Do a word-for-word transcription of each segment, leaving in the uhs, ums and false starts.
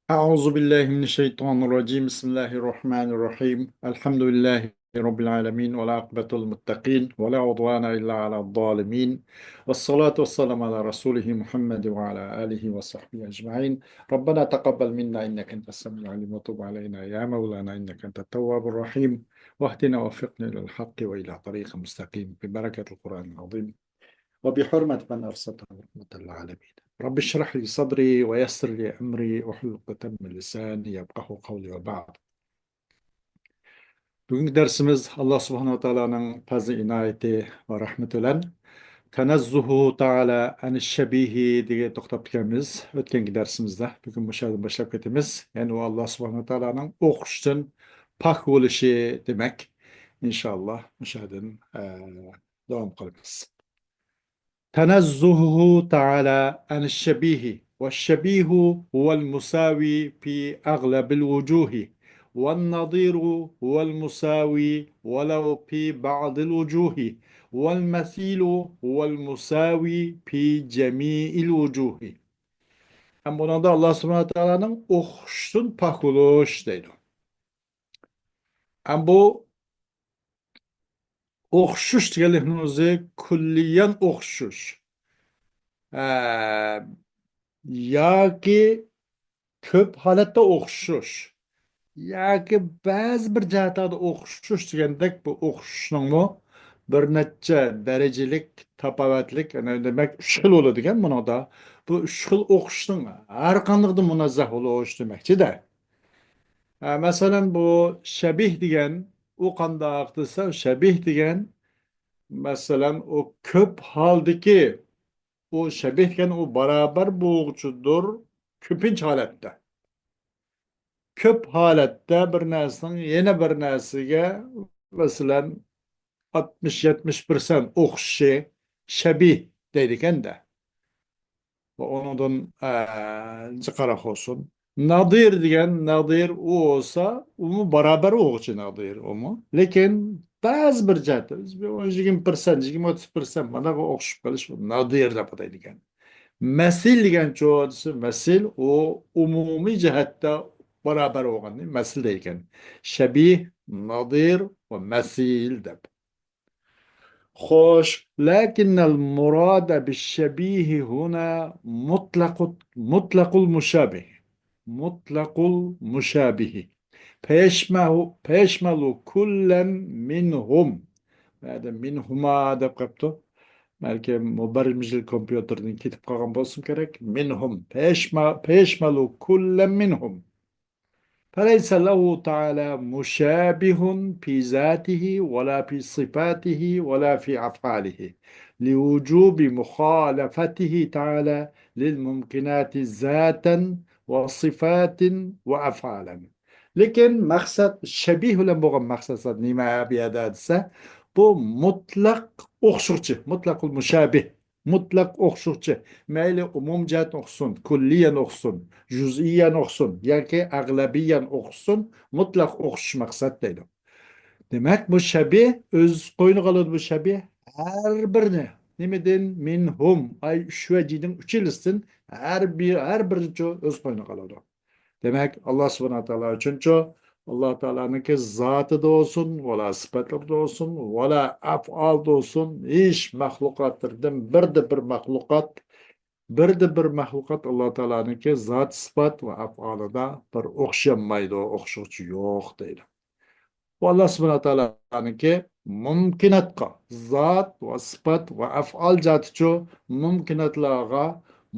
أعوذ بالله من الشيطان الرجيم. بسم الله الرحمن الرحيم. الحمد لله رب العالمين، والعاقبة للمتقين، ولا عدوان إلا على الظالمين، والصلاة والسلام على رسوله محمد وعلى آله وصحبه أجمعين. ربنا تقبل منا إنك أنت السميع العليم، وتب علينا يا مولانا إنك أنت التواب الرحيم، واهدنا ووفقنا إلى الحق وإلى طريق مستقيم ببركة القرآن العظيم وبحرمة من أرسلته رحمة للعالمين. رب اشرح لي صدري ويسر لي أمري واحلل عقدة من لساني يفقهوا قولي وبعد. بۈگۈنكى دەرسىمىز ئاللا سۇبھانەھۇ ۋە تائالانىڭ پەزلى ئىنايىتى ۋە رەھمىتى بىلەن تەنەززۇھۇ تائالا ئەن شەبىھى دېگەن توختاپتىكەنمىز ئۆتكەنكى دەرسىمىزدە. بۈگۈن مۇشۇ يەردىن باشلاپ كېتىمىز. يەنى ئۇ ئاللا سۇبھانەھۇ ۋە تائالانىڭ ئوخشىشتىن پاك بولۇشى دېمەك. ئىنشاللا مۇشۇ يەردىن، ئە، داۋام قىلىمىز. تنزهه تعالى عن الشبيه، والشبيه هو المساوي في أغلب الوجوه، والنظير هو المساوي ولو في بعض الوجوه، والمثيل هو المساوي في جميع الوجوه. ئەمما بۇنىڭدا ئاللا سۇبھانەھۇ ۋە تائالانىڭ ئوخشىشتىن پاك بولۇش دەيدۇ. ئەمما بۇ ئوخشىشىش دېگەنلىكنىڭ ئۆزى كۈللىيەن ئوخشىشىش. ئە، ياكى كۆپ ھالەتتە ئوخشىشىش، ياكى بەزى بىر جەھەتلەردە ئوخشىشىش دېگەندەك، بۇ ئوخشىشىشنىڭمۇ بىر نەچچە دەرىجىلىك تاپاۋەتلىك، يەنى دېمەك، ئۈچ خىل بولىدىكەن بۇنىڭدا. بۇ ئۈچ خىل ئوخشىشىشنىڭ ھەر قاندىقىدا مۇنەززەھ بولۇش دېمەكچىدە. ئە، مەسىلەن، بۇ شەبىھ دېگەن ئۇ قانداق دېسە، شەبىھ دېگەن، مەسىلەن، ئۇ كۆپ ھالدىكى، ئۇ شەبىھ دېگەن ئۇ بارابەر بولغۇچىدۇر، كۆپىنچە ھالەتتە. كۆپ ھالەتتە بىر نەرسىنىڭ يەنە بىر نەرسىگە، مەسىلەن، ئاتمىش، يەتمىش پىرسەنت ئوخشىشى شەبىھ دەيدىكەن-دە. ۋە ئۇنىڭدىن، ئە، جىقراق بولسۇن. نادىر دېگەن، نادىر ئۇ بولسا، ئۇمۇ بارابەر بولغۇچى نادىر ئۇمۇ. لېكىن بەزى بىر جەھەتتە، بىز بىر ئون، يىگىرمە پىرسەنت، يىگىرمە، ئوتتۇز پىرسەنت ماناغا ئوخشىشىپ قېلىش، بۇ نادىر دەپ ئاتايدىكەن. مەسىل دېگەنچۇ دېسە، مەسىل ئۇ ئومۇمىي جەھەتتە بارابەر بولغاننى مەسىل دەيدىكەن. شەبىھ، نادىر ۋە مەسىل دەپ. خوش، لكن المراد بالشبيه هنا مطلق، مطلق المشابه. مطلق المشابه. فيشمه، فيشمل كلا منهم. بۇ يەردە مىنھۇما دەپ قاپتۇ. بەلكىم مۇبەررىمجىل كومپيۇتېردىن كېتىپ قالغان بولسىمۇ كېرەك. مىنھۇم. فيشم-، فيشمل كلا منهم. فليس له تعالى مشابه في ذاته ولا في صفاته ولا في أفعاله، لوجوب مخالفته تعالى للممكنات ذاتا وصفات وأفعالا. لېكىن مەقسەت، شەبىھ بىلەن بولغان مەقسەت نېمە بۇ يەردە دېسە، بۇ مۇتلەق ئوخشىغۇچى، مۇتلەقۇل مۇشابىھ. مۇتلەق ئوخشىغۇچى، مەيلى ئومۇمىي جەھەتتىن ئوخشىسۇن، كۈللىيەن ئوخشىسۇن، جۈزئىيەن ئوخشىسۇن ياكى ئەغلەبىيەن ئوخشىسۇن، مۇتلەق ئوخشىشىش مەقسەت دەيدۇ. دېمەك، بۇ شەبىھ ئۆز قوينىغا ئالىدۇ، بۇ شەبىھ ھەر بىرنى، نېمىدىن؟ مىنھۇم، ئاي ئۈچ ۋەجىدىن، ئۈچىلىسىدىن ھەر بىر، ھەر بىرىنچۇ ئۆز قوينىغا ئالىدۇ. دېمەك، ئاللا سۇبھانەھۇ ۋە تائالا ئۈچۈنچۇ، ئاللا تائالانىڭكى زاتىدا بولسۇن، ۋەلا سۈپەتلىرىدە بولسۇن، ۋەلا ئەفئالىدا بولسۇن، ھېچ مەخلۇقاتلىرىدىن بىردە بىر مەخلۇقات، بىردە بىر مەخلۇقات ئاللا تائالانىڭكى زات، سۈپەت ۋە ئەفئالىدا بىر ئوخشىيالمايدۇ، ئوخشىغۇچى يوق دەيدۇ. بۇ ئاللا سۇبھانەھۇ ۋە تائالانىڭكى مۇمكىناتقا، زات ۋە سۈپەت ۋە ئەفئال جەھەتتىچۇ مۇمكىناتلارغا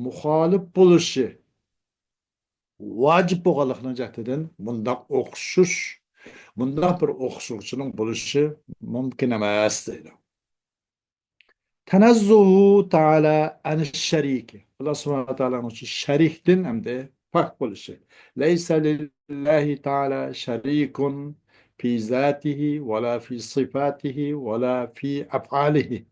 مۇخالىپ بولۇشى، ۋاجىپ بولغانلىقىنىڭ جەھىتىدىن مۇنداق ئوخشىشىش، مۇنداق بىر ئوخشىغۇچىنىڭ بولۇشى مۇمكىن ئەمەس دەيدۇ. تەنەززۇھۇ تائالا ئەن شەرىكى. ئاللا سۇبھانەھۇ ۋە تائالانىڭ شەرىكتىن ئەمدى پاك بولۇشى. لەيسە لىللاھى تائالا شەرىكۇن فى ذاته ولا في صفاته ولا في أفعاله.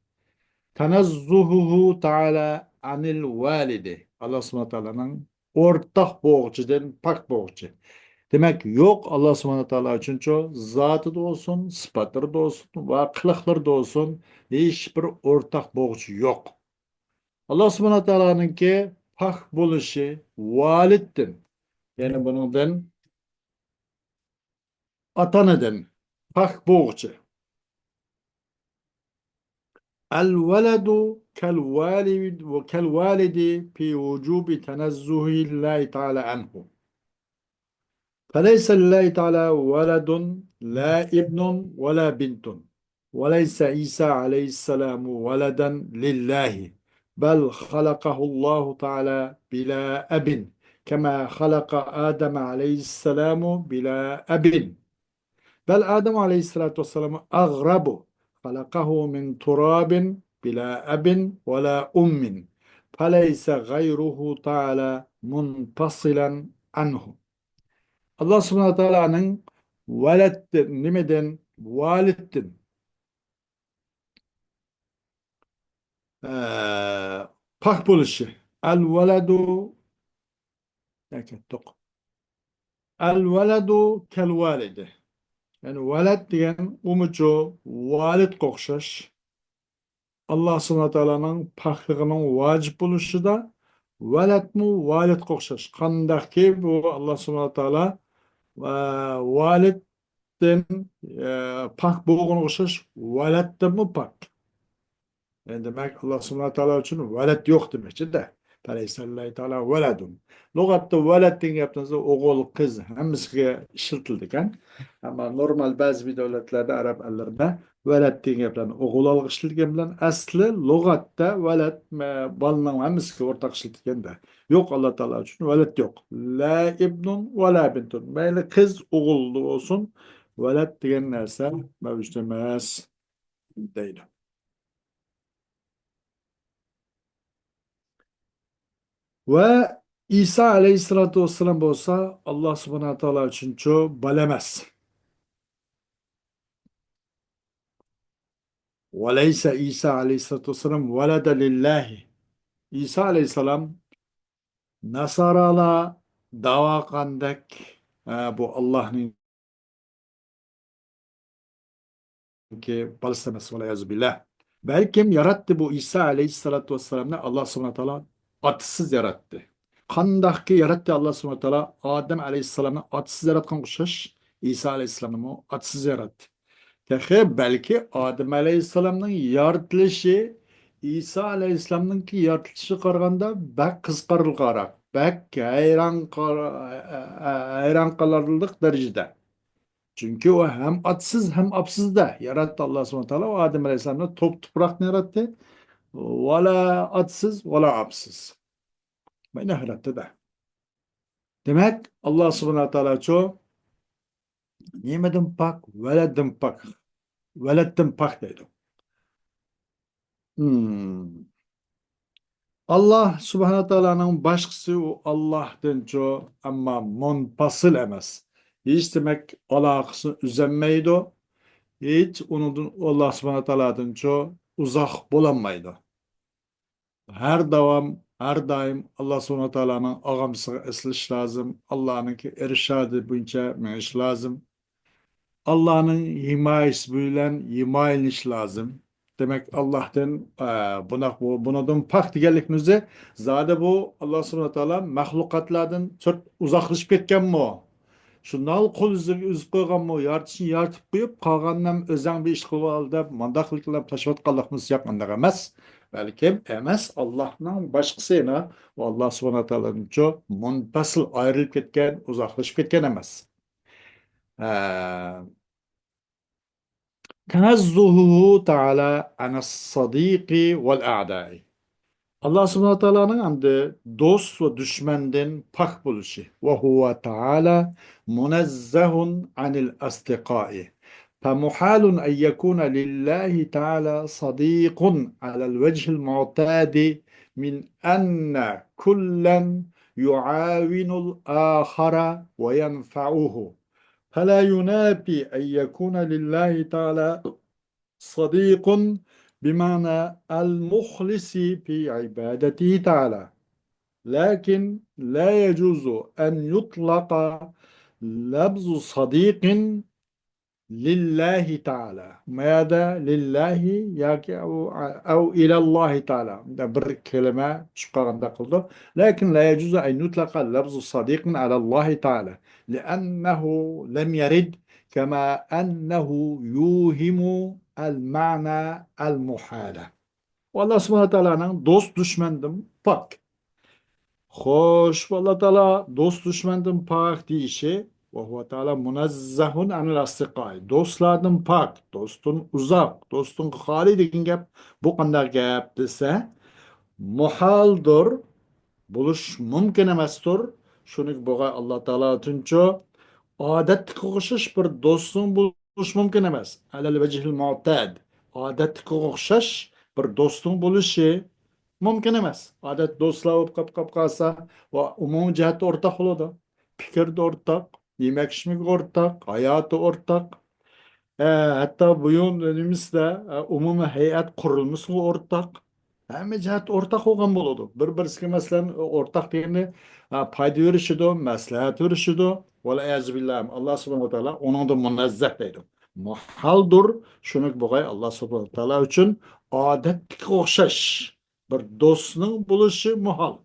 تەنەززۇھۇ تائالا ئەنىل ۋالىدى. ئاللا سۇبھانەھۇ ۋە تائالانىڭ ئورتاق بولغۇچىدىن پاك بولغۇچى. دېمەك، يوق، ئاللا سۇبھانەھۇ ۋە تائالا ئۈچۈنچۇ زاتىدا بولسۇن، سۈپەتلىرىدە بولسۇن ۋە قىلىقلىرىدا بولسۇن، ھېچبىر ئورتاق بولغۇچى يوق. ئاللا سۇبھانەھۇ ۋە تائالانىڭكى پاك بولۇشى ۋالىدتىن، يەنى بۇنىڭدىن ئاتا-ئانىدىن پاك بولغۇچى. الولد كالوالد، كالوالد في وجوب تنزه الله تعالى عنه. فليس لله تعالى ولد لا ابن ولا بنت، وليس عيسى عليه السلام ولدا لله، بل خلقه الله تعالى بلا أب، كما خلق آدم عليه السلام بلا أب. بل آدم عليه الصلاة والسلام أغرب، خلقه من تراب بلا أب ولا أم، فليس غيره تعالى منفصلا عنه. ئاللا سۇبھانەھۇ ۋە تائالانىڭ ۋەلەدتىن، نېمىدىن؟ ۋالىدتىن، ئە، پاك بولۇشى. ئەل ۋەلەدۇ، كەتتۇق. ئەل ۋەلەدۇ كەل ۋالىدى. يەنى ۋەلەد دېگەن ئۇمۇچۇ ۋالىدقا ئوخشاش. ئاللا سۇبھانەھۇ ۋە تائالانىڭ پاكلىقىنىڭ ۋاجىپ بولۇشىدا ۋەلەدمۇ ۋالىدقا ئوخشاش. قانداقكى بۇ ئاللا سۇبھانەھۇ ۋە تائالا، ئە، ۋالىدتىن، ئە، پاك بولغىنىغا ئوخشاش، ۋەلەدتىنمۇ پاك. يەنى دېمەك، ئاللا سۇبھانەھۇ ۋە تائالا ئۈچۈن ۋەلەد يوق دېمەكچىدە. فليس لله تعالى ولد. لۇغەتتە ۋەلەد دېگەن گەپنى ئوغۇل، قىز ھەممىسىگە ئىشلىتىلىدىكەن. ئەمما نورمال بەزى بىر دۆلەتلەردە، ئەرەب ئەللىرىدە ۋەلەد دېگەن گەپلەرنى ئوغۇل ئالغا ئىشلىتىلگەن بىلەن، ئەسلى لۇغەتتە ۋەلەد، ئە، بالىنىڭ ھەممىسىگە ئورتاق ئىشلىتىلگەندە. يوق، ئاللا تائالا ئۈچۈن ۋەلەد يوق. لا ئىبنۇن ۋە لا بىنتۇن. مەيلى قىز، ئوغۇل بولسۇن، ۋەلەد دېگەن نەرسە مەۋجۇت ئەمەس، دەيدۇ. ۋە ئىسا ئەلەيھىسسالاتۇ ۋەسسالام بولسا ئاللا سۇبھانەھۇ ۋە تائالا ئۈچۈنچۇ بالا ئەمەس. وليس عيسى عليه الصلاة والسلام ولدا لله. ئىسا ئەلەيھىسسالام ناسارالار داۋا قىلغاندەك، ئە، بۇ ئاللانىڭ كى بالىسى ئەمەس، ۋەلىيەزۇ بىللا. بەلكىم ياراتتى بۇ ئىسا ئەلەيھىسسالاتۇ ۋەسسالامنى ئاللا سۇبھانەھۇ ۋە تائالا ئاتىسىز ياراتتى. قانداقكى ياراتتى ئاللا سۇبھانەھۇ ۋە تائالا ئادەم ئەلەيھىسسالامنى ئاتىسىز ياراتقانغا ئوخشاش، ئىسا ئەلەيھىسسالامنىمۇ ئاتىسىز ياراتتى. تېخى بەلكى ئادەم ئەلەيھىسسالامنىڭ يارىتىلىشى ئىسا ئەلەيھىسسالامنىڭكى يارىتىلىشىغا قارىغاندا بەك قىزىقارلىقراق، بەك ھەيران قال-، ھەيران قالارلىق دەرىجىدە. چۈنكى ئۇ ھەم ئاتىسىز، ھەم ئاپىسىز-دە ياراتتى ئاللا سۇبھانەھۇ ۋە تائالا. ئادەم ئەلەيھىسسالامنى توپ-تۇپراقتىن ياراتتى. ۋەلا ئاتىسىز، ۋەلا ئاپىسىز. مانا ياراتتى-دە. دېمەك، ئاللا سۇبھانەھۇ ۋە تائالاچۇ نېمىدىن پاك؟ ۋەلەدتىن پاك. ۋەلەدتىن پاك دەيدۇ. ھىم. ئاللا سۇبھانەھۇ ۋە تائالانىڭ باشقىسى ئۇ ئاللاھتىنچۇ، ئەمما مۇنپاسىل ئەمەس. ھېچ دېمەك ئالاقىسىنى ئۈزەلمەيدۇ. ھېچ ئۇنىڭدىن، ئاللا سۇبھانەھۇ ۋە تائالادىنچۇ ئۇزاق بولالمايدۇ. ھەر داۋام، ھەر دائىم ئاللا سۇبھانەھۇ ۋە تائالانىڭ ئاغامسىغا ئېسىلىش لازىم. ئاللانىڭكى ئىرشادى بويىچە مېڭىش لازىم. ئاللانىڭ ھىمايىسى بىلەن ھىمايىلىنىش لازىم. دېمەك، ئاللاھتىن، ئە، بۇنداق بۇ-، بۇنىڭدىن پاك دېگەنلىكنىڭ ئۆزى، زادى بۇ ئاللا سۇبھانەھۇ ۋە تائالا مەخلۇقاتلاردىن سىرت ئۇزاقلىشىپ كەتكەنمۇ؟ شۇنداق قول ئۈزۈپ، ئۈزۈپ قويغانمۇ؟ يارىتىشنى يارىتىپ قويۇپ، قالغاننى ئۆزەڭ بىر ئىش قىلىۋال دەپ، مانداقلىق بىلەن تاشلاۋاتقانلىقىمىز ياق، ئانداق ئەمەس. بەلكىم ئەمەس، ئاللاھنىڭ باشقىسى، ئۇ ئاللا سۇبھانەھۇ ۋە تائالادىنچۇ مۇنپەسىل، ئايرىلىپ كەتكەن، ئۇزاقلىشىپ كەتكەن ئەمەس. ھە. تنزهه تعالى عن الصديق والأعداء. ئاللا سۇبھانەھۇ ۋە تائالانىڭ ئەمدى دوست ۋە دۈشمەندىن پاك بولۇشى. وهو تعالى منزه عن الأصدقاء. فمحال أن يكون لله تعالى صديق على الوجه المعتاد من أن كلا يعاون الآخر وينفعه. فلا ينافي أن يكون لله تعالى صديق بمعنى المخلص في عبادته تعالى، لكن لا يجوز أن يطلق لفظ صديق لله تعالى. ما يدا لله ياكى أو، أو إلى الله تعالى. بۇندا بىر كەلىمە چۈشۈپ قالغاندەك قىلىدۇ. لكن لا يجوز أن يطلق لفظ صديق على الله تعالى، لأنه لم يرد، كما أنه يوهم المعنى المحال. ئاللا سۇبھانەھۇ ۋە تائالانىڭ دوست دۈشمەندىن پاك. خوش، ئاللا تائالا دوست دۈشمەندىن پاك دېيىشى، وهو تعالى منزه عن الأصدقاء. دوستلاردىن پاك، دوستتىن ئۇزاق، دوستتىن خالىي دېگەن گەپ، بۇ قانداق گەپ دېسە، مۇھالدۇر، بولۇش مۇمكىن ئەمەستۇر. شۇنىڭكى بولغاي ئاللا تائالا ئۈچۈنچۇ، ئادەتتىكىگە ئوخشاش بىر دوستنىڭ بولۇشى مۇمكىن ئەمەس. على الوجه المعتاد. ئادەتتىكىگە ئوخشاش بىر دوستنىڭ بولۇشى مۇمكىن ئەمەس. ئادەت دوستلار بولۇپ قاپ، قاپ قالسا، ۋە ئومۇمىي جەھەتتە ئورتاق بولىدۇ. پىكىردە ئورتاق، يېمەك-ئىچمىكى ئورتاق، ھاياتى ئورتاق. ئە، ھەتتا بۇيۇن نېمىسىدە، ئە، ئومۇمىي ھەيئەت قۇرۇلمىسىغا ئورتاق. ھەممە جەھەتتە ئورتاق بولغان بولىدۇ. بىر-بىرسىگە، مەسىلەن، ئورتاق دېگەندە، ئە، پايدا بېرىشىدۇ، مەسلىھەت بېرىشىدۇ. ۋەل ئىيازۇ بىللا، ئاللا سۇبھانەھۇ ۋە تائالا ئۇنىڭدىن مۇنەززەھ دەيدۇ. مۇھالدۇر، شۇنىڭكى بولغاي ئاللا سۇبھانەھۇ ۋە تائالا ئۈچۈن ئادەتتىكىگە ئوخشاش بىر دوستنىڭ بولۇشى مۇھال.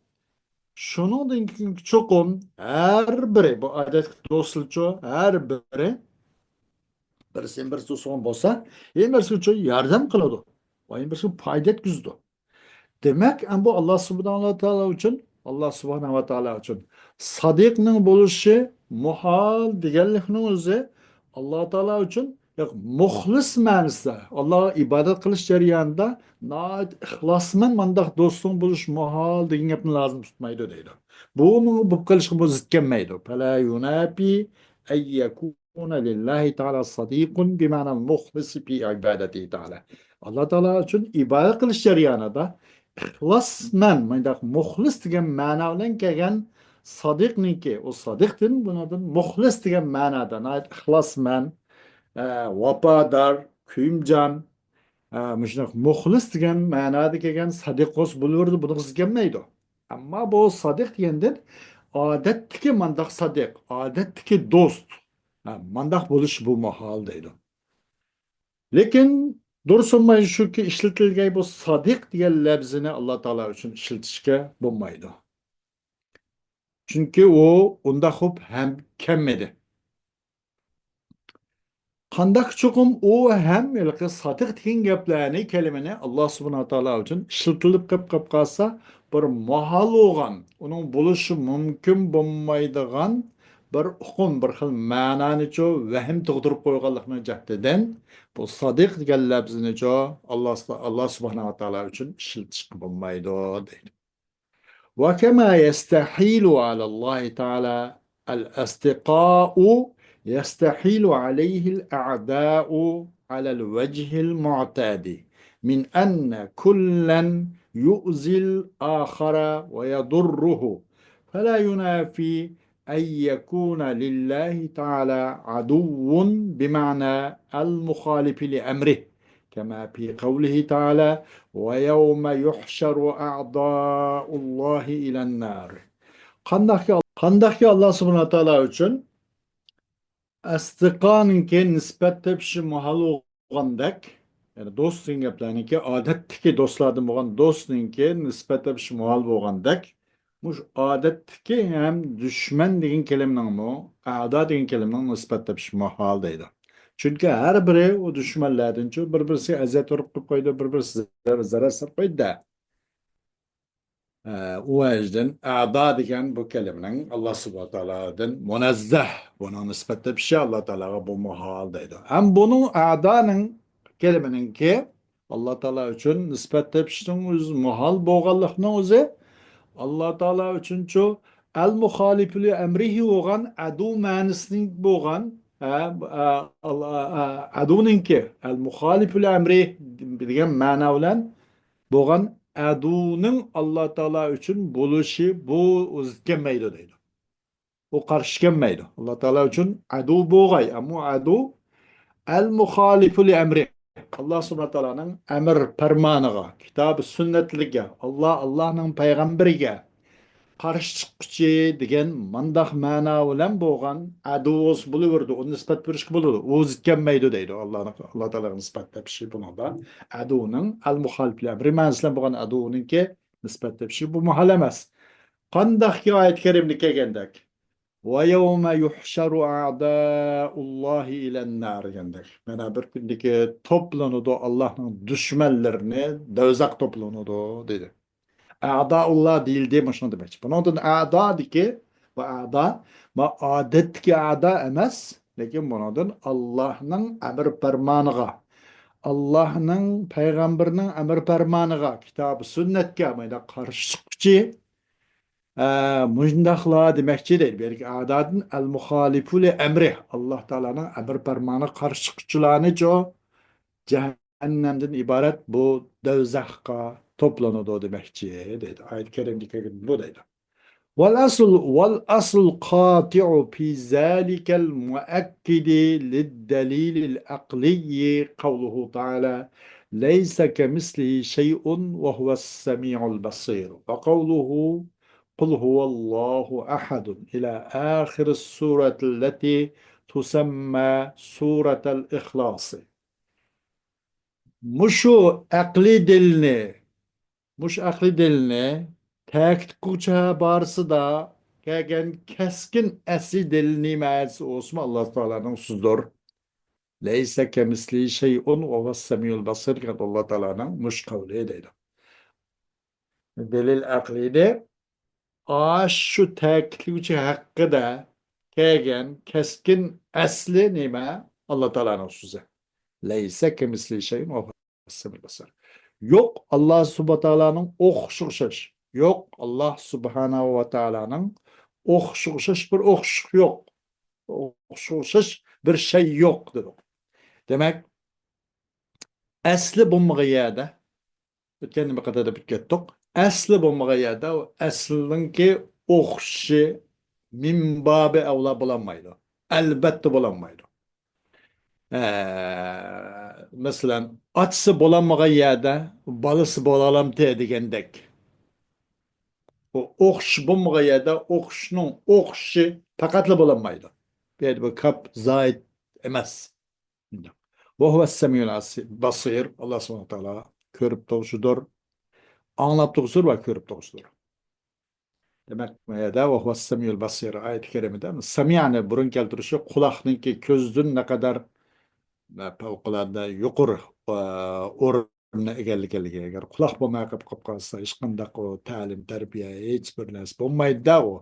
شۇنىڭدىن كېيىن چوقۇم ھەر بىرى، بۇ ئادەتتىكى دوستلارچۇ، ھەر بىرى، بىرسى بىرسى دوست بولسا، يەنە بىرسىگە ياردەم قىلىدۇ. ۋە يەنە بىرسىگە پايدا يەتكۈزىدۇ. دېمەك، ئەم بۇ ئاللا سۇبھانەھۇ ۋە تائالا ئۈچۈن، ئاللا سۇبھانەھۇ ۋە تائالا ئۈچۈن سادىقنىڭ بولۇشى مۇھال دېگەنلىكنىڭ ئۆزى ئاللا تائالا ئۈچۈن، ياق، مۇخلىس مەنىسىدە، ئاللاغا ئىبادەت قىلىش جەريانىدا ناھايىتى ئىخلاسمەن مانداق دوستۇڭ بولۇش مۇھال دېگەن گەپنى لازىم تۇتمايدۇ دەيدۇ. بۇ ئۇنىڭغا بولۇپ قېلىشقا بۇ زىت كەلمەيدۇ. فلا ينافي أن يكون لله تعالى صديق بمعنى المخلص في عبادته تعالى. ئاللا تائالا ئۈچۈن ئىبادەت قىلىش جەريانىدا ئىخلاسمەن، مۇنداق مۇخلىس دېگەن مەنا بىلەن كەلگەن سادىقنىڭكى، ئۇ سادىقتىن بۇنىڭدىن مۇخلىس دېگەن مەنادا ناھايىتى ئىخلاسمەن، ئە، ۋاپادار، كۆيۈمجان، ئە، مۇشۇنداق مۇخلىس دېگەن مەنادا كەلگەن سادىق بولسا بولۇۋېرىدۇ، بۇنىڭغا زىت كەلمەيدۇ. ئەمما بۇ سادىق دېگەندىن ئادەتتىكى مانداق سادىق، ئادەتتىكى دوست، ھە، مانداق بولۇش بۇ ماھال دەيدۇ. لېكىن دۇرۇس بولماي شۇكى، ئىشلىتىلگەي بۇ سادىق دېگەن لەپزىنى ئاللا تائالا ئۈچۈن ئىشلىتىشكە بولمايدۇ. چۈنكى ئۇ ئۇنداق بولۇپ ھەم كەلمىدى. قانداق چوقۇم ئۇ ھەم ھېلىقى سادىق دېگەن گەپلەرنى، كەلىمىنى ئاللا سۇبھانەھۇ ۋە تائالا ئۈچۈن ئىشلىتىلىپ قېپ، قېپ قالسا، بىر ماھال بولغان، ئۇنىڭ بولۇشى مۇمكىن بولمايدىغان بىر ئۇقۇم، بىر خىل مەنانىچۇ ۋەھىم تۇغدۇرۇپ قويغانلىقنىڭ جەھىتىدىن، بۇ سادىق دېگەن لەپزىنىچۇ ئاللا، ئاللا سۇبھانەھۇ ۋە تائالا ئۈچۈن ئىشلىتىشكە بولمايدۇ، دەيدۇ. وكما يستحيل على الله تعالى الأصدقاء، يستحيل عليه الأعداء على الوجه المعتاد، من أن كلا يؤذي الآخر ويضره، فلا ينافي أن يكون لله تعالى عدو بمعنى المخالف لأمره، كما في قوله تعالى: ويوم يحشر أعداء الله إلى النار. قانداقكى، قانداقكى ئاللا سۇبھانەھۇ ۋە تائالا ئۈچۈن ئەستىقانىڭكى نىسبەت تېپىشى ماھال بولغاندەك، يەنى دوست دېگەن گەپلەرنىڭكى ئادەتتىكى دوستلاردىن بولغان دوستنىڭكى نىسبەت تېپىشى ماھال بولغاندەك، مۇشۇ ئادەتتىكى ھەم دۈشمەن دېگەن كەلىمىنىڭمۇ، ئەدا دېگەن كەلىمىنىڭ نىسبەت تېپىشى ماھال دەيدۇ. چۈنكى ھەر بىرى ئۇ دۈشمەنلەردىنچۇ بىر-بىرسىگە ئەزىيەت ئۇرۇپ قويىدۇ، بىر-بىرسىگە زەرەر سېلىپ قويىدۇ-دە. ئە، ئۇ ۋەجدىن ئەدا دېگەن بۇ كەلىمىنىڭ ئاللا سۇبھانەھۇ ۋە تائالادىن مۇنەززەھ، بۇنىڭ نىسبەت تېپىشى ئاللا تائالاغا بۇ ماھال دەيدۇ. ھەم بۇنىڭ ئەدانىڭ كەلىمىنىڭكى ئاللا تائالا ئۈچۈن نىسبەت تېپىشنىڭ ئۆزى ماھال بولغانلىقنىڭ ئۆزى ئاللا تائالا ئۈچۈنچۇ ئەل مۇخالىپۇ لى ئەمرىھى بولغان ئەدۇ مەنىسىنىڭ بولغان، ئە، ئە، ئەدۇنىڭكى ئەل مۇخالىپۇ لى ئەمرىھ دېگەن مەنا بىلەن بولغان ئەدۇنىڭ ئاللا تائالا ئۈچۈن بولۇشى بۇ زىت كەلمەيدۇ دەيدۇ. ئۇ قارشى كەلمەيدۇ. ئاللا تائالا ئۈچۈن ئەدۇ بولغاي، ئەمما ئەدۇ ئەل مۇخالىپۇ لى ئەمرى. ئاللا سۇبھانەھۇ تائالانىڭ ئەمر پەرمانىغا، كىتاب سۈننەتلىككە، ئاللا، ئاللانىڭ پەيغەمبىرىگە، قارشى چىققۇچى دېگەن مانداق مەنا بىلەن بولغان ئەدۇۋۇس بولۇۋېرىدۇ. ئۇنى نىسبەت بېرىشكە بولىدۇ. ئۇ زىت كەلمەيدۇ دەيدۇ. ئاللانىڭ، ئاللا تائالانىڭ نىسبەت تېپىشى بۇنىڭدا ئەدۇۋنىڭ ئەل مۇخالىپلەر بىر مەنىسى بىلەن بولغان ئەدۇۋنىڭكى نىسبەت تېپىشى بۇ مۇھال ئەمەس. قانداقكى ئايەت كەرىمدە كەلگەندەك، وَيَوْمَ يُحْشَرُ أَعْدَاءُ اللَّهِ إِلَى النَّارِ دېگەندەك. مانا بىر كۈندىكى توپلىنىدۇ، ئاللاھنىڭ دۈشمەنلىرىنى دوزاخ توپلىنىدۇ، دېدى. ئەدائۇللا دېيىلدى، مۇشۇنى دېمەكچى. بۇنىڭدىن ئەدادىكى، بۇ ئەدا، بۇ ئادەتتىكى ئەدا ئەمەس، لېكىن بۇنىڭدىن ئاللاھنىڭ ئەمر پەرمانىغا، ئاللاھنىڭ، پەيغەمبىرىنىڭ ئەمر پەرمانىغا، كىتاب سۈننەتكە مانا قارشى چىققۇچى، ئە، مۇشۇنداقلا دېمەكچى دەيدۇ. بۇ يەردىكى ئەدادىن ئەل مۇخالىپۇ لى ئەمرى، ئاللا تائالانىڭ ئەمر پەرمانىغا قارشى چىققۇچىلارنىچۇ، جەھەننەمدىن ئىبارەت بۇ دوزاخقا توپلىنىدۇ دېمەكچى دەيدۇ. ئايەت كەرىمدە كەلگەن بۇ دەيدۇ. والأصل، والأصل القاطع في ذلك المؤكد للدليل العقلي قوله تعالى: ليس كمثله شيء وهو السميع البصير، وقوله: قل هو الله أحد، إلى آخر السورة التي تسمى سورة الإخلاص. مۇشۇ ئەقلىي دەلىلنى، مۇشۇ ئەقلىي دەلىلنى تەكىت قىلغۇچى بارىسىدا كەلگەن كەسكىن ئەسلىي دەلىل نېمە دېسە، ئۇسمۇ ئاللا تائالانىڭ سۆزىدۇر. ليس كمثله شيء وهو السميع البصير دېگەن ئاللا تائالانىڭ مۇشۇ قەۋلى دەيدۇ. دەلىل ئەقلىينى ئاشۇ تەكىتلىگۈچى ھەققىدە كەلگەن كەسكىن ئەسلى نېمە؟ ئاللا تائالانىڭ سۆزى. ليس كمثله شيء وهو السميع البصير. يوق، ئاللا سۇبھانەھۇ ۋە تائالانىڭ ئوخشىشىغا ئوخشاش. يوق، ئاللا سۇبھانەھۇ ۋە تائالانىڭ ئوخشىشىغا ئوخشاش بىر ئوخشىشىق يوق. ئوخشىشىغا ئوخشاش بىر شەي يوق دېدۇق. دېمەك، ئەسلى بولمىغان يەردە، ئۆتكەندە بىر قېتىم دەپ ئۆتۈپ كەتتۇق. ئەسلى بولمىغان يەردە ئەسلىنىڭكى ئوخشىشى مىن بابى ئەۋلا بولالمايدۇ. ئەلۋەتتە بولالمايدۇ. ئە، مەسىلەن، ئاتىسى بولالمىغان يەردە بالىسى بولالامتى دېگەندەك. ئۇ ئوخشىشى بولمىغان يەردە ئوخشىشىنىڭ ئوخشىشى پەقەتلا بولالمايدۇ. بۇ يەردە بۇ كاپ زايىد ئەمەس. شۇنداق. وهو السميع البصير، ئاللا سۇبھانەھۇ ۋە تائالا كۆرۈپ تۇرغۇچىدۇر، ئاڭلاپ تۇرغۇچىدۇر ۋە كۆرۈپ تۇرغۇچىدۇر. دېمەك، بۇ يەردە وهو السميع البصير ئايەت كەرىمىدە سەمىئنى بۇرۇن كەلتۈرۈشى قۇلاقنىڭكى كۆزدىن نەقەدەر، ئە، پەۋقۇلئاددە يۇقىرى، ئە، ئورۇننى ئىگىلىگەنلىكى. ئەگەر قۇلاق بولماي قېلىپ، قېلىپ قالسا، ھېچقانداق ئۇ تەلىم، تەربىيە، ھېچبىر نەرسە بولمايدۇ-دە ئۇ.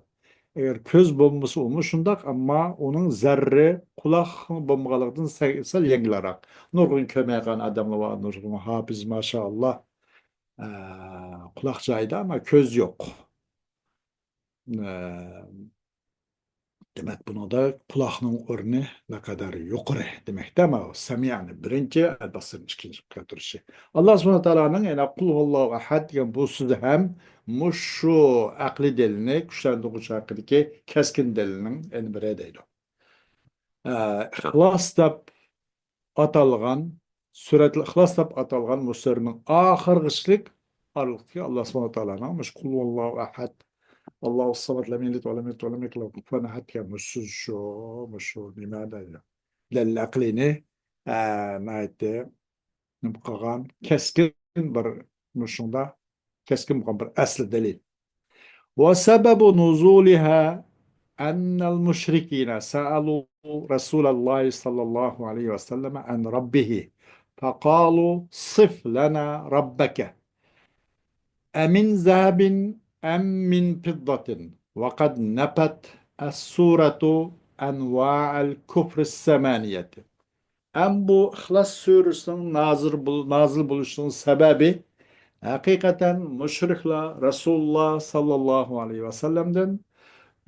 ئەگەر كۆز بولمىسا، ئۇمۇ شۇنداق، ئەمما ئۇنىڭ زەررى قۇلاق بولمىغانلىقىدىن سەل، سەل يەڭگىلرەك. نۇرغۇن كۆرمەيدىغان ئادەملەر بار، نۇرغۇن ھاپىز، ماشائاللا. ئە، قۇلاق جايىدا، ئەمما كۆز يوق. ئە، دېمەك، بۇنىڭدا قۇلاقنىڭ ئورنى نەقەدەر يۇقىرى دېمەكتە، ماۋۇ سەمىئنى بىرىنچى، ئەلبەسىرنى ئىككىنچى قىلىپ كەلتۈرۈشى. ئاللا سۇبھانەھۇ ۋە تائالانىڭ يەنە قۇل ھۇۋاللاھۇ ئەھەد دېگەن بۇ سۆزى ھەم مۇشۇ ئەقلىي دەلىلنى كۈچلەندۈرگۈچى ھەققىدىكى كەسكىن دەلىلنىڭ يەنە بىرى دەيدۇ. ئە، ئىخلاس دەپ ئاتالغان، سۈرەتۇل ئىخلاس دەپ ئاتالغان بۇ سۈرىنىڭ ئاخىرغىچىلىك ئارىلىقتىكى ئاللا سۇبھانەھۇ ۋە تائالانىڭ مۇشۇ قۇل ھۇۋاللاھۇ ئەھەد، ئاللاھۇ سەمەد، لەم يەلىد ۋە لەم يۇلەد ۋە لەم يەكۇن لەھۇ كۇفۇۋەن ئەھەد دېگەن مۇشۇ سۆز شۇ، مۇشۇ نېمە دەيدۇ. دەلىل ئەقلىينى، ئە، ناھايىتى نېمە قىلغان، كەسكىن بىر، مۇشۇنداق كەسكىن بولغان بىر ئەسلى دەلىل. وسبب نزولها أن المشركين سألوا رسول الله صلى الله عليه وسلم عن ربه فقالوا: صف لنا ربك أمن ذهب أم من فضة؟ وقد نفت السورة أنواع الكفر الثمانية. ئەم بۇ ئىخلاس سۈرىسىنىڭ نازىل بول-، نازىل بولۇشىنىڭ سەۋەبى، ھەقىقەتەن مۇشرىكلار رەسۇلۇللا ساللاللاھۇ ئەلەيھى ۋەسەللەمدىن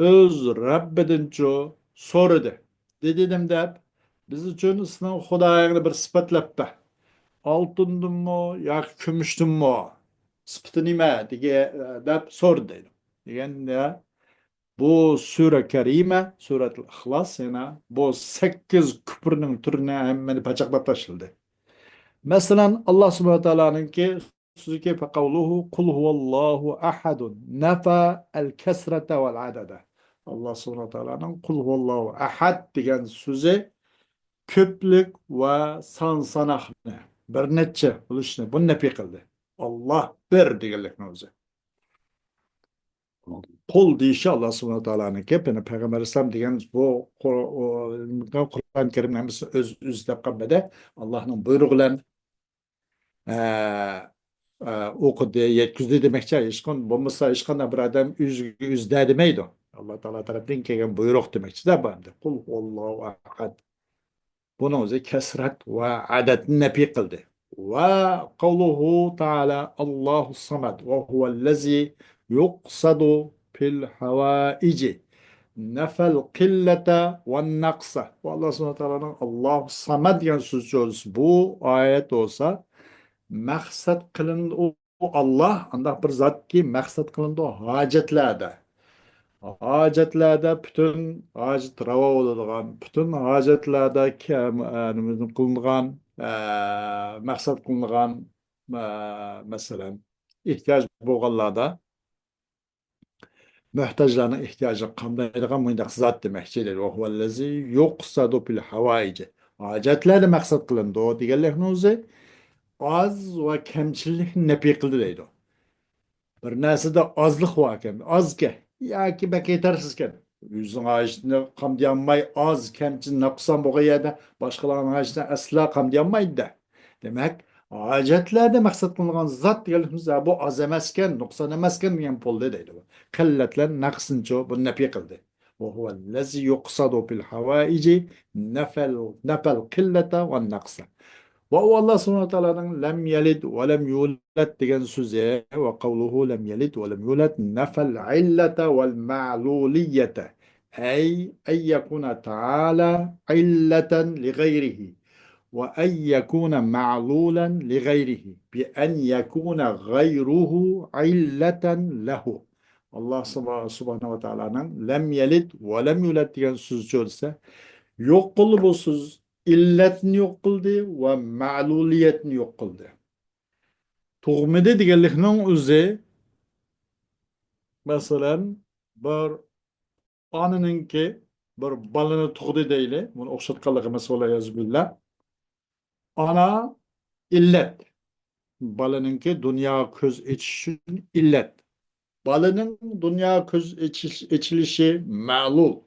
ئۆز رەببىدىنچۇ سورىدى. دېدى نېمە دەپ، بىز ئۈچۈن سېنىڭ خۇدايىڭنى بىر سۈپەتلەپ بەر. ئالتۇندىنمۇ ياكى كۈمۈشتىنمۇ؟ سۈپىتى نېمە؟ دېگە-، دەپ سورىدى دەيدۇ. دېگەندە، بۇ سۈرە كەرىمە، سۈرەتۇل ئىخلاس، يەنە بۇ سەككىز كۇپرنىڭ تۈرىنى ھەممىنى پاچاقلاپ تاشلىدى. مەسىلەن، ئاللا سۇبھانەھۇ ۋە تائالانىڭكى سۆزىكى، فقوله قل هو الله أحد نفى الكثرة والعدد. ئاللا سۇبھانەھۇ ۋە تائالانىڭ قۇل ھۇۋاللاھۇ ئەھەد دېگەن سۆزى كۆپلۈك ۋە سان ساناقنى، بىر نەچچە بولۇشنى، بۇنى نەپى قىلدى. ئاللا بىر دېگەنلىكنىڭ ئۆزى. قۇل دېيىشى ئاللا سۇبھانەھۇ ۋە تائالانىڭكى، يەنى پەيغەمبەر ئەلەيھىسسالام دېگەن بۇ قۇر-، ئۇ، قۇرئان كەرىمنى ھەممىسىنى ئۆز، ئۆزى دەپ قالمىدى. ئاللانىڭ بۇيرۇقى بىلەن، ئە، ئە، ئوقۇدى، يەتكۈزدى دېمەكچى. ھېچقان-، بولمىسا ھېچقانداق بىر ئادەم ئۆزىگە ئۆزى دە دېمەيدۇ. ئاللا تائالا تەرەپتىن كەلگەن بۇيرۇق دېمەكچىدە بۇ ئەمدى. قۇل ھۇۋاللاھۇ ئەھەد. بۇنىڭ ئۆزى كەسرەت ۋە ئەدەدنى نەپى قىلدى. ۋە قەۋلۇھۇ تائالا، ئاللاھۇ سەمەد ۋە ھۇۋەللەزى يۇقسەدۇ فىل ھەۋائىجى نەفەل قىللەتە ۋە نەقسە. ۋە ئاللا سۇبھانەھۇ ۋە تائالانىڭ ئاللاھۇ سەمەد دېگەن سۆز چۆرىسى بۇ ئايەت بولسا، مەقسەت قىلىنىدۇ ئۇ ئاللا ئانداق بىر زاتكى، مەقسەت قىلىنىدۇ ھاجەتلەردە. ھاجەتلەردە پۈتۈن ھاجەت راۋا بولىدىغان، پۈتۈن ھاجەتلەردە كە-، ئە، نېمە قىلىنغان، ئە، مەقسەت قىلىنغان، ئە، مەسىلەن، ئېھتىياج بولغانلاردا، مۆھتاجلارنىڭ ئېھتىياجىنى قامدايدىغان مۇنداق زات دېمەكچى دەيدۇ. ۋە ھۇۋەللەزى يۇقسەدۇ فىل ھەۋائىجى. ھاجەتلەردە مەقسەت قىلىنىدۇ دېگەنلىكنىڭ ئۆزى ئاز ۋە كەمچىللىكنى نەپى قىلدى دەيدۇ. بىر نەرسىدە ئازلىق باركەن، ئازكەن ياكى بەك يېتەرسىزكەن. ئۆزىنىڭ ھاجىتىنى قامدىيالماي، ئاز، كەمچىل، نۇقسان بولغان يەردە باشقىلارنىڭ ھاجىتىنى ئەسلا قامدىيالمايدۇ-دە. دېمەك، ھاجەتلەردە مەقسەت قىلىنغان زات دېگەنلىكىمىز، ھە، بۇ ئاز ئەمەسكەن، نۇقسان ئەمەسكەن دېگەن بولدى دەيدۇ. قىللەت بىلەن نەقسنىچۇ بۇنى نەپى قىلدى. ۋە ھۇۋەللەزى يۇقسەدۇ فىل ھەۋائىجى نەفەل، نەفەل قىللەتە ۋە نەقسە. ۋە ئۇ ئاللا سۇبھانەھۇ ۋە تائالانىڭ لەم يەلىد ۋە لەم يۇلەد دېگەن سۆزى، ۋە قەۋلۇھۇ لەم يەلىد ۋە لەم يۇلەد نەفەل ئىللەتە ۋەل مەلۇلىيەتە. ئەي ئەن يەكۇنە تائالا ئىللەتەن لىغەيرىھى ۋە ئەن يەكۇنە مەلۇلەن لىغەيرىھى بىئەن يەكۇنە غەيرۇھۇ ئىللەتەن لەھۇ. ئاللا سۇبھا-، سۇبھانەھۇ ۋە تائالانىڭ لەم يەلىد ۋە لەم يۇلەد دېگەن سۆزى چۆرىسە، يوق قىلدى بۇ سۆز. ئىللەتنى يوق قىلدى ۋە مەلۇلىيەتنى يوق قىلدى. تۇغمىدى دېگەنلىكنىڭ ئۆزى، مەسىلەن، بىر ئانىنىڭكى بىر بالىنى تۇغدى دەيلى. بۇنى ئوخشاتقانلىق ئەمەس، ۋەلئىيازۇ بىللا. ئانا ئىللەت. بالىنىڭكى دۇنياغا كۆز ئېچىشى ئۈچۈن ئىللەت. بالىنىڭ دۇنياغا كۆز ئېچىش-، ئېچىلىشى مەلۇل.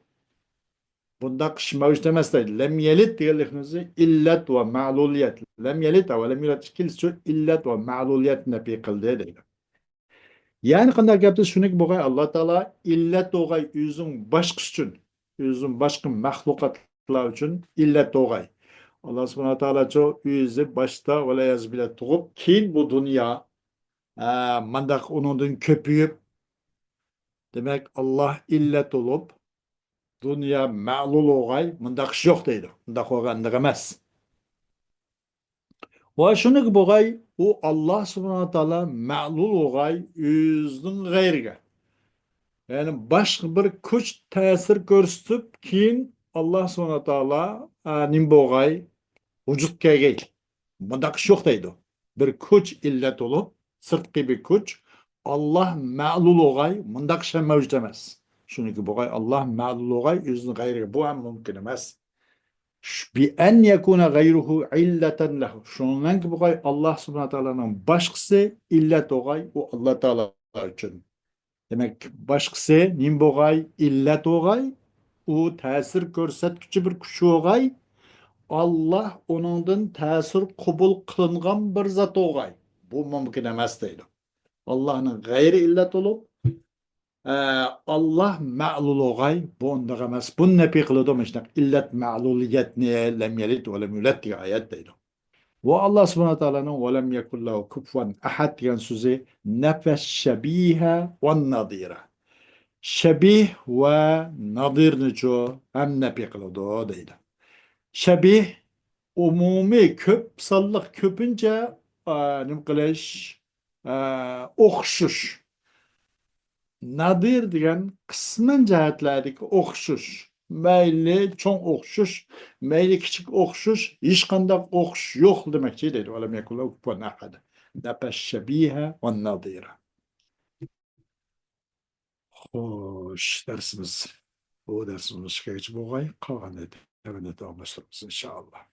بۇنداق ئىش مەۋجۇت ئەمەس دەيدۇ. لەم يەلىد دېگەنلىكنىڭ ئۆزى ئىللەت ۋە مەلۇلىيەت. لەم يەلىد ۋە لەم يۇلەد ئىككىلىسى ئىللەت ۋە مەلۇلىيەتنى نەپى قىلدى دەيدۇ. يەنى قانداق گەپتۇ؟ شۇنىكى بولغاي، ئاللا تائالا ئىللەت بولغاي ئۆزىنىڭ باشقىسى ئۈچۈن، ئۆزىنىڭ باشقا مەخلۇقاتلار ئۈچۈن ئىللەت بولغاي. ئاللا سۇبھانەھۇ ۋە تائالاچۇ ئۆزى باشتا ۋەلئىيازۇ بىللا تۇغۇپ، كېيىن بۇ دۇنيا، ئە، مانداق ئۇنىڭدىن كۆپىيىپ، دېمەك، ئاللا ئىللەت بولۇپ، دۇنيا مەلۇل بولغاي، مۇنداق ئىش يوق دەيدۇ. مۇنداق بولغاندىق ئەمەس. ۋە شۇنىكى بولغاي، ئۇ ئاللا سۇبھانەھۇ ۋە تائالا مەلۇل بولغاي ئۆزىنىڭ غەيرىگە. يەنى باشقا بىر كۈچ تەسىر كۆرسىتىپ، كېيىن ئاللا سۇبھانەھۇ ۋە تائالا، ئە، نېمە بولغاي، ۋۇجۇدقا كەلگەي. مۇنداق ئىش يوق دەيدۇ. بىر كۈچ ئىللەت بولۇپ، سىرتقى بىر كۈچ، ئاللا مەلۇل بولغاي، مۇنداق ئىش ھەم مەۋجۇت ئەمەس. شۇنىڭكى بولغاي، ئاللا مەلۇل بولغاي، ئۆزىنىڭ غەيرىگە، بۇ ھەم مۇمكىن ئەمەس. شۇ، بىئەن يەكۇنە غەيرۇھۇ ئىللەتەن لەھۇ. شۇنىڭكى بولغاي، ئاللا سۇبھانەھۇ ۋە تائالانىڭ باشقىسى ئىللەت بولغاي، ئۇ ئاللا تائالا ئۈچۈن. دېمەك، باشقىسى نېمە بولغاي؟ ئىللەت بولغاي، ئۇ تەسىر كۆرسەتكۈچى بىر كۈچ بولغاي، ئاللا ئۇنىڭدىن تەسىر قوبۇل قىلىنغان بىر زات بولغاي. بۇ مۇمكىن ئەمەس دەيدۇ. ئاللانىڭ غەيرى ئىللەت بولۇپ، ئە، ئاللا مەلۇل بولغاي، بۇ ئۇنداق ئەمەس. بۇنى نەپى قىلىدۇ، مۇشۇنداق ئىللەت مەلۇلىيەتنى، لەم يەلىد ۋە لەم يۇلەد دېگەن ئايەت دەيدۇ. ۋە ئاللا سۇبھانەھۇ ۋە تائالانىڭ ۋە لەم يەكۇن لەھۇ كۇفۇۋەن ئەھەد دېگەن سۆزى نەفەش شەبىھە ۋەن نەزىرە. شەبىھ ۋە نەزىرنىچۇ ھەم نەپى قىلىدۇ دەيدۇ. شەبىھ ئومۇمىي، كۆپ سانلىق، كۆپىنچە، ئە، نېمە قىلىش، ئە، ئوخشىشىش. نەزىر دېگەن قىسمەن جەھەتلەردىكى ئوخشىشىش. مەيلى چوڭ ئوخشىشىش، مەيلى كىچىك ئوخشىشىش، ھېچقانداق ئوخشىشىش يوق دېمەكچى دەيدۇ. ۋە لەم يەكۇن لەھۇ كۇفۇۋەن ئەھەد. نەپەس شەبىھە ۋە نەزىرە. خوش، دەرسىمىز، بۇ دەرسىمىز مۇشۇ يەرگىچە بولغاي. قالغاننى تەۋەندە داۋاملاشتۇرىمىز، ئىنشائاللا.